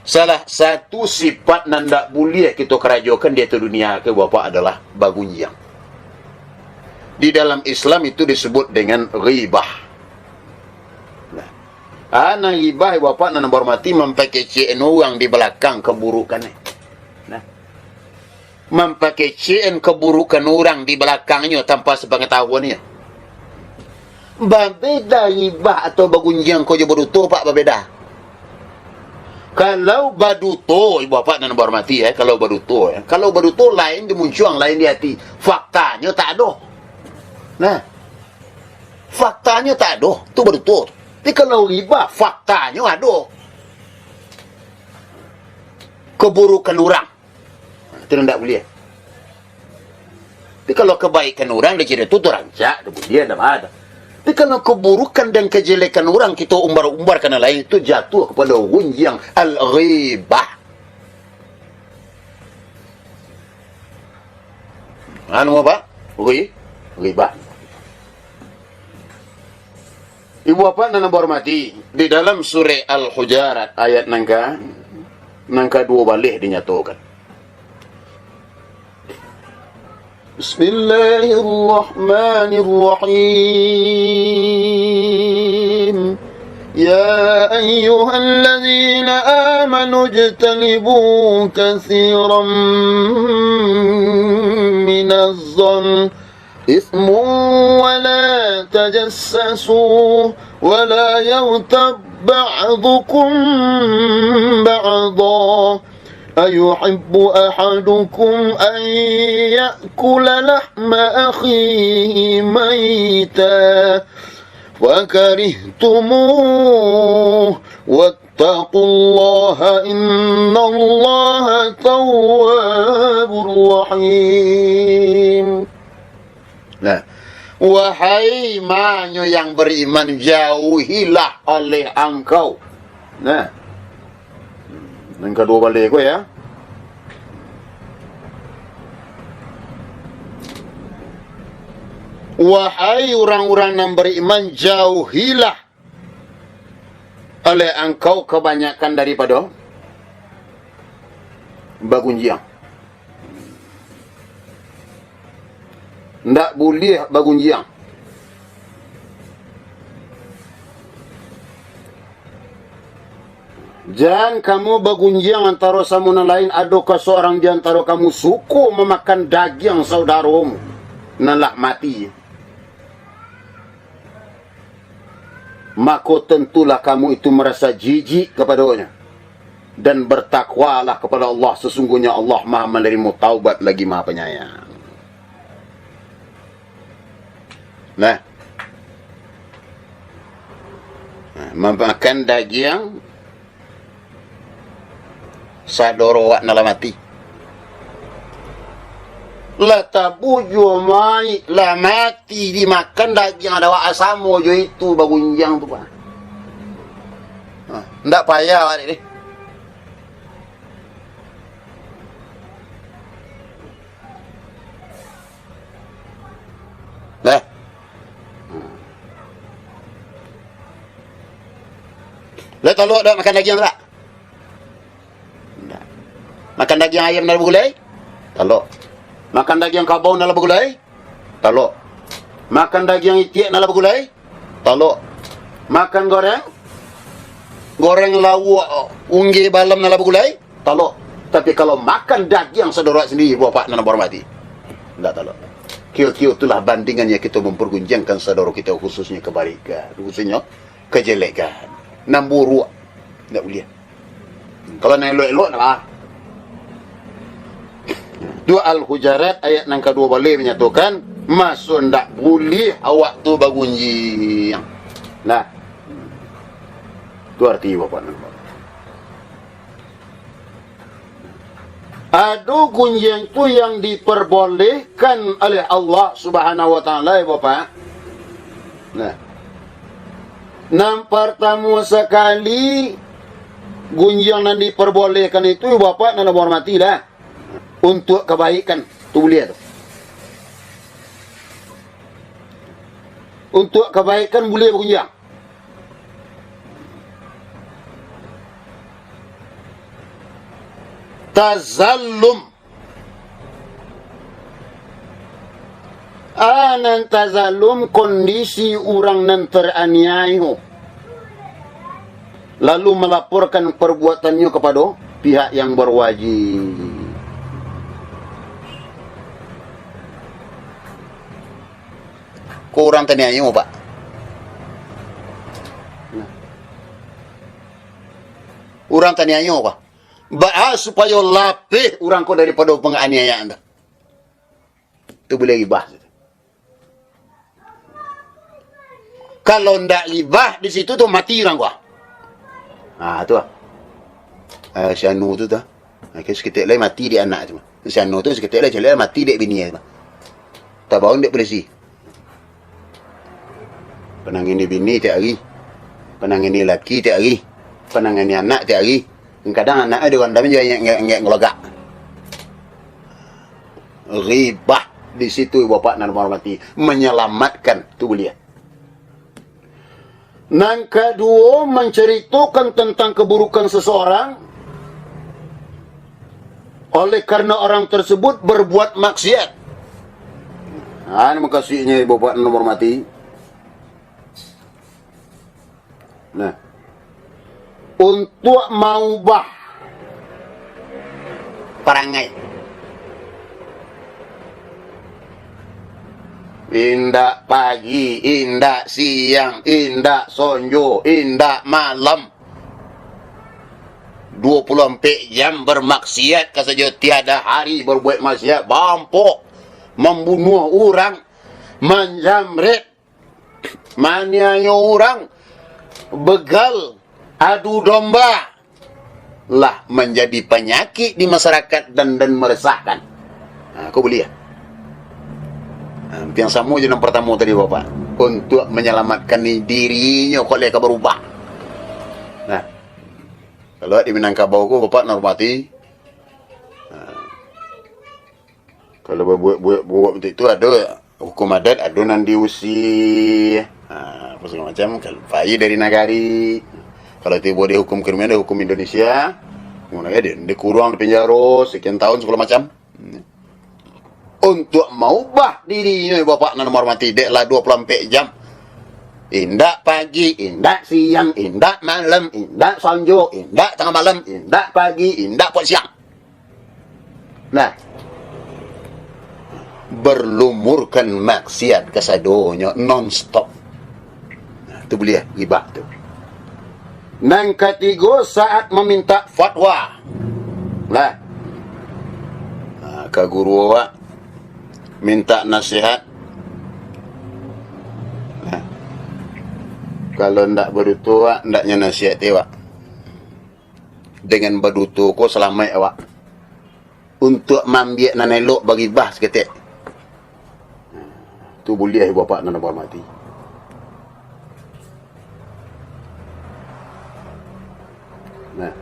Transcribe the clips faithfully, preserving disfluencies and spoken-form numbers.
Salah satu sifat nan ndak buliah kito karajokan di ateh dunia ko, Bapak, adalah bagunjiang. Di dalam Islam itu disebut dengan ghibah. Nah, ah, nan ghibah, Bapak nan bahormati, mampakecekan urang di balakang kaburukan. Nah, mampakecekan kaburukan urang di balakangnyo tanpa sapangatahuannyo. Babeda ghibah atau bagunjiang ko jo baduto, Pak, babeda. Kalau baduto, Bapak nan bahormati, eh, kalau baduto, eh, kalau baduto lain di muncuang, lain di ati. Faktanyo tak ado. Nah, faktanyo tak ado, tu baduto. Tapi kalau ghibah, faktanyo ado. Kaburukan urang. Itu ndak buliah. Tapi kalau kebaikan urang dicarito tu, tu rancak, tu buliah, ndak masalah. Tapi kalau keburukan dan kejelekan urang kito umbar-umbar ka nan lain, itu jatuah kepada gunjiang al-ghibah. Anu apa? Ghi-, ghibah. Ibu bapak nan ambo hormati, di dalam surah Al-Hujurat ayat nan ka, nan ka duo baleh dinyatokan. Bismillahirrahmanirrahim. يا أيها الذين آمنوا اجتنبوا كثيرا من الظن إثم ولا تجسسوا ولا يغتب بعضكم بعضا أيحب أحدكم أن يأكل لحم أخيه ميتا فكرهتموه واتقوا الله إن الله تواب رحيم. Nah, wahai manyo yang beriman, jauhilah oleh angkau. Nah, nan kaduo baleh ko, ya. Wahai urang-urang nan beriman, jauhilah oleh angkau kabanyakan daripado bagunjiang. Ndak buliah bagunjiang. Jan kamu bagunjiang antaro samo nan lain, adokah surang di antaro kamu suko mamakan dagiang saudaromu nan lah mati? Mako, tentulah kamu itu marasa jijik kapadonyo, dan bertakwalah kapada Allah, sasungguahnya Allah Maha Manarimo taubat lagi Maha Panyayang. Nah. Nah, mamakan dagiang sadoro awak nan lah mati. Lah tabujuah maik, lah mati, dimakan dagiang awak, samo jo itu bagunjiang tu, Pak. Nah, ndak payah awak dek. Nah. Lah talok dak makan dagiang tu dak? Ndak. Makan dagiang ayam nan lah bagulai? Talok. Makan dagiang kabau nan lah bagulai? Talok. Makan dagiang itiak nan lah bagulai? Talok. Makan goreng? Goreng lauak, unggeh balam nan lah bagulai? Talok. Tapi kalau makan dagiang sadoro sandiri, bapak nan ambo hormati, ndak talok. Kiro-kiro itulah bandingannya kito mampargunjiangkan sadoro kito, khususnyo kabaikan, khususnyo kajelekan. Nan buruak, ndak buliah. Kalau nan elok-elok, ndak lah. Tu Al-Hujurat ayat nan kaduo baleh manyatokan, maso ndak buliah awak tu bagunjiang. Nah. Tu arti bapak nan. Ado gunjiang tu yang diperbolehkan oleh Allah Subhanahu wa Ta'ala, ya, Bapak. Nah. Nan partamo sakali, gunjiang nan diperbolehkan itu, Bapak nan ambo hormati lah, untuak kabaikan, tu buliah tu. Untuak kabaikan buliah bagunjiang. Tazallum. A nan tazallum, kondisi urang nan teraniayo, lalu malaporkan perbuatannyo kapado pihak yang berwajib. Ko urang taniayo, Pak. Urang taniayo, Pak. Baa supayo lapeh urang ko daripado panganiayaan tu? Tu buliah gibah. Kalau ndak gibah di situ tu, mati urang ko. Ha, tu ah. Eh, si anu tu tu. Ha, saketek lai mati dek anak tu. Si anu tu saketek lai, caliak lai mati dek bini tu. Tabaun dek polisi. Panangani bini tiap ari. Panangani laki tiap ari. Panangani anak tiap ari. Kadang anak di randam je, ngek, ngek, ngek, ngelagak. Ghibah di situ, Bapak nan hormati, menyelamatkan tu buliah. Nan kaduo, menceritakan tentang keburukan seseorang oleh karena orang tersebut berbuat maksiat. Nah, ini makasuiknyo, Bapak nan hormati. Nah, untuak maubah parangai. Indak pagi, indak siang, indak sonjo, indak malam. Duo puluah ampek jam bermaksiat ka sajo, tiada hari berbuat maksiat, bampok, mambunuah urang, manjamret, maniayo urang, begal, adu domba, lah manjadi panyakik di masyarakat dan, dan meresahkan. Ha, ko buliah. Ha, yang samo jo nan partamo tadi, Bapak. Untuak manyalamatkan dirinyo, kok lai ka barubah. Nah, kalau di Minangkabau ko, Bapak nan hormati, ha, kalau babuek-buek buruak bantuak itu, ado hukum adat, ado nan diusie, ha, apo sagalo macam, kalau pai dari nagari, kalau tibo di hukum kriminal, hukum Indonesia, hukum nagari, di, dikuruang, di penjaro, sekian tahun, sagalo macam. Untuak maubah dirinyo, Bapak nan hormati, dek lah duo puluah ampek jam. Indak pagi, indak siang, indak malam, indak sonjo, indak tangah malam, indak pagi, indak pulo siang. Nah, berlumurkan maksiat kasadonyo non stop. Nah, tu buliah gibah tu. Nan katigo, saat maminta fatwa. Nah, nah, ka guru awak minta nasihat. Nah, kalau ndak baduto awak, ndaknyo nasihati awak. Dengan baduto ko salamaik awak. Untuak maambiak nan elok bagibah saketek. Tu buliah, Bapak nan hormati. Nah.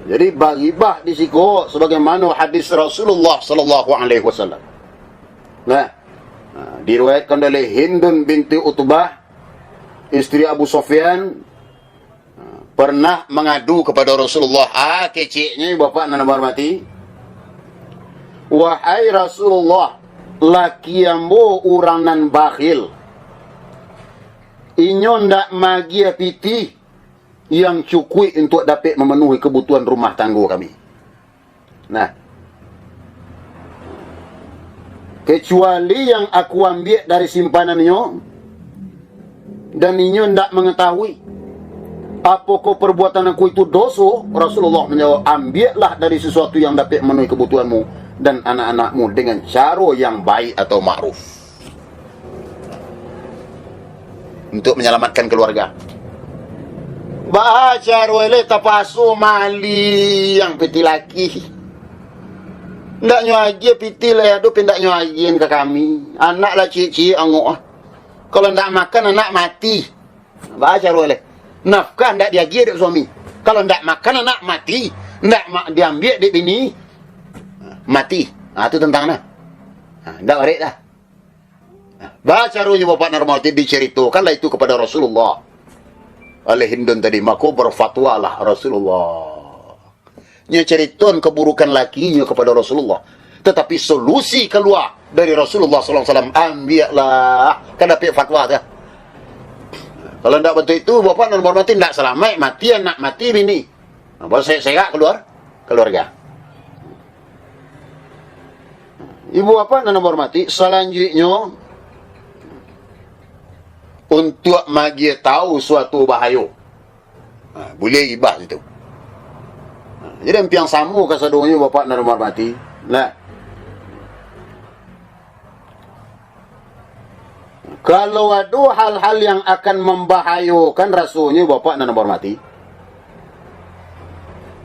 Jadi bagibah di siko, sebagaimana hadis Rasulullah sallallahu alaihi wasallam. Nah. Nah, diriwayatkan oleh Hindun binti Utbah, istri Abu Sufyan, pernah mangadu kapado Rasulullah, ah, keceknyo, Bapak nan ambo hormati, "Wahai Rasulullah, laki ambo urang nan bakhil. Inyo ndak maagiah pitih yang cukuik untuak dapek mamanuhi kabutuhan rumah tanggo kami." Nah, kecuali yang aku ambiak dari simpanannyo, dan inyo ndak mangatahui, apokoh perbuatan aku itu doso, Rasulullah manjawab, "Ambiaklah dari sesuatu yang dapek manuhi kebutuhanmu dan anak-anakmu dengan caro yang baik atau ma'ruf." Untuk menyelamatkan keluarga. Baa caro eleh tapaso maliang piti laki. Ndak nyo agiah piti lai ado, pe ndak nyo agiah ka kami. Anak lah ciek-ciek angok ah. Kalau ndak makan, anak mati. Baa caro eleh. Nafkah ndak diagiah dek suami. Kalau ndak makan, anak mati. Ndak ma-, diambiak dek bini, mati. Ha, tu tantang nah. Ha, ndak barek dah. Baa caronyo Bapak nan hormati, diceritokanlah itu kepada Rasulullah oleh Hindun tadi, mako berfatwalah Rasulullah. Nyo caritoan kaburukan lakinyo kapado Rasulullah. Tatapi solusi kalua dari Rasulullah sallallahu alaihi wasallam, ambiaklah, kan dapek fatwa tu. Kalau ndak bantuak itu, Bapak nan hormati, ndak salamaik, mati anak, mati bini. Nah, baru se-, serak kaluar-, kaluarga. Ibu Bapak nan hormati, salanjuiknyo, untuak maagiah tahu suatu bahayo. Ha, buliah gibah situ. Ha, jadi, ampiang samo kasadonyo, Bapak nan hormati. Nah. Kalau ado hal-hal yang akan mambahayokan rasonyo, Bapak nan hormati,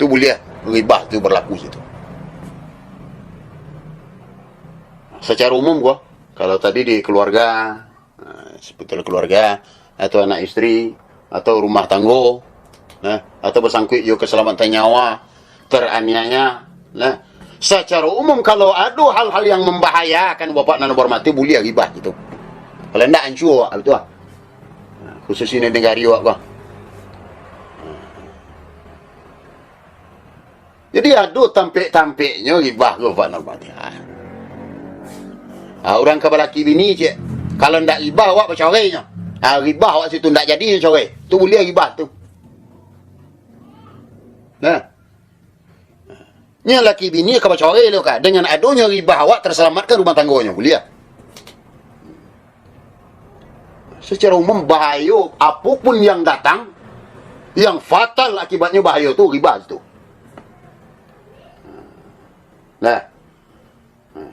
tu buliah gibah tu barlaku situ. Sacaro umum ko, kalau tadi di kaluarga, ha, seputar kaluarga, atau anak isteri, atau rumah tanggo, nah, atau basangkuik jo kasalamatan nyawa, teraniaya, nah. Sacaro umum, kalau ado hal-hal yang mambahayokan, Bapak nan hormati, buliah gibah gitu. Kalau ndak, ancua awak, betul ah. Nah, khusus di nagari awak ko. Jadi, ado tampek-tampeknyo gibah ko, Pak Norman. Ah, urang ka balaki bini, cek. Kalau ndak gibah, awak bacorainyo. Ah, gibah awak situ, ndak jadi nyo corai. Tu buliah gibah tu. Nah. Nyo laki bini ka bacorai lo ka. Dengan adonyo gibah, awak tasalamaikkan rumah tanggonyo. Buliah. Secara umum, bahayo apopun yang datang, yang fatal akibatnyo, bahayo tu gibah tu. Nah,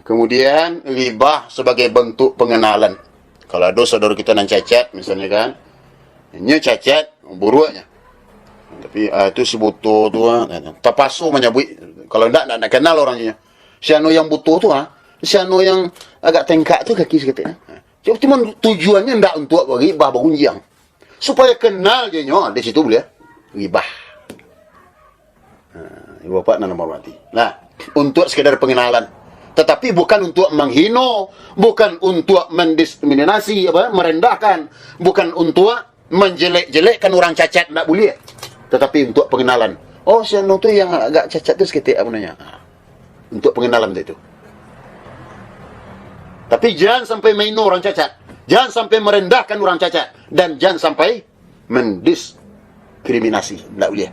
kemudian gibah sabagai bantuak pangenalan. Kalau ado saudara kita nan cacat, misalnyo kan, inyo cacat, buruaknyo. Tapi, ah, tu si buto tu, ah, tapaso manyabuik. Kalau ndak, ndak, ndak kenal urang tu. Si anu yang buto tu, ah, si anu yang agak tengkak tu kaki saketek, ah. Cuma tujuannyo ndak untuak bagibah, bagunjiang. Supayo kenal je nyo, di situ buliah gibah. Ha, ibu bapak nan hormati. Nah, untuak sekedar pengenalan. Tetapi bukan untuak menghino, bukan untuak mendiskriminasi, apa, merendahkan, bukan untuak menjelek-jelekkan urang cacat, ndak buliah. Tetapi untuak pengenalan. Oh, si anu tu yang agak cacat tu saketek, apa namanya? Ha. Untuak pengenalan tu. Tapi jan sampai mahino urang cacat. Jan sampai merendahkan urang cacat. Dan jan sampai mendiskriminasi. Ndak buliah.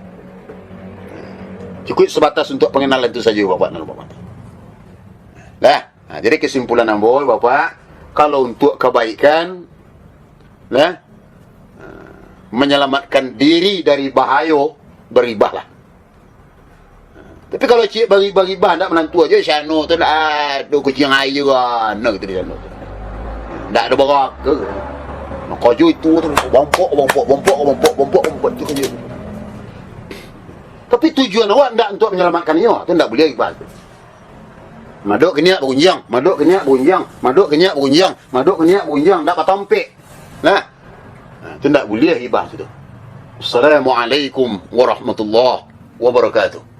Cukup sebatas untuak pengenalan tu saja, Bapak dan Bapak. Lah, nah, jadi kesimpulan ambo, Bapak, kalau untuak kebaikan, nah, menyelamatkan diri dari bahayo, bagibahlah. Tapi kalau ciek bagi-, bagibah, ndak manantu aja, si anu tu ndak ado kuciang aia, anu gitu di anu tu. Ndak ado baraka. Mako jo itu tu, bompok, bompok, bompok, bompok, bompok, bompok, itu je. Tapi tujuan awak ndak untuak menyelamatkan inyo, tu ndak buliah gibah tu. Madok kiniak bagunjiang, madok kiniak bagunjiang, madok kiniak bagunjiang, madok kiniak bagunjiang, ndak batampek. Nah, nah, tu ndak buliah gibah tu. Assalamualaikum warahmatullahi wabarakatuh.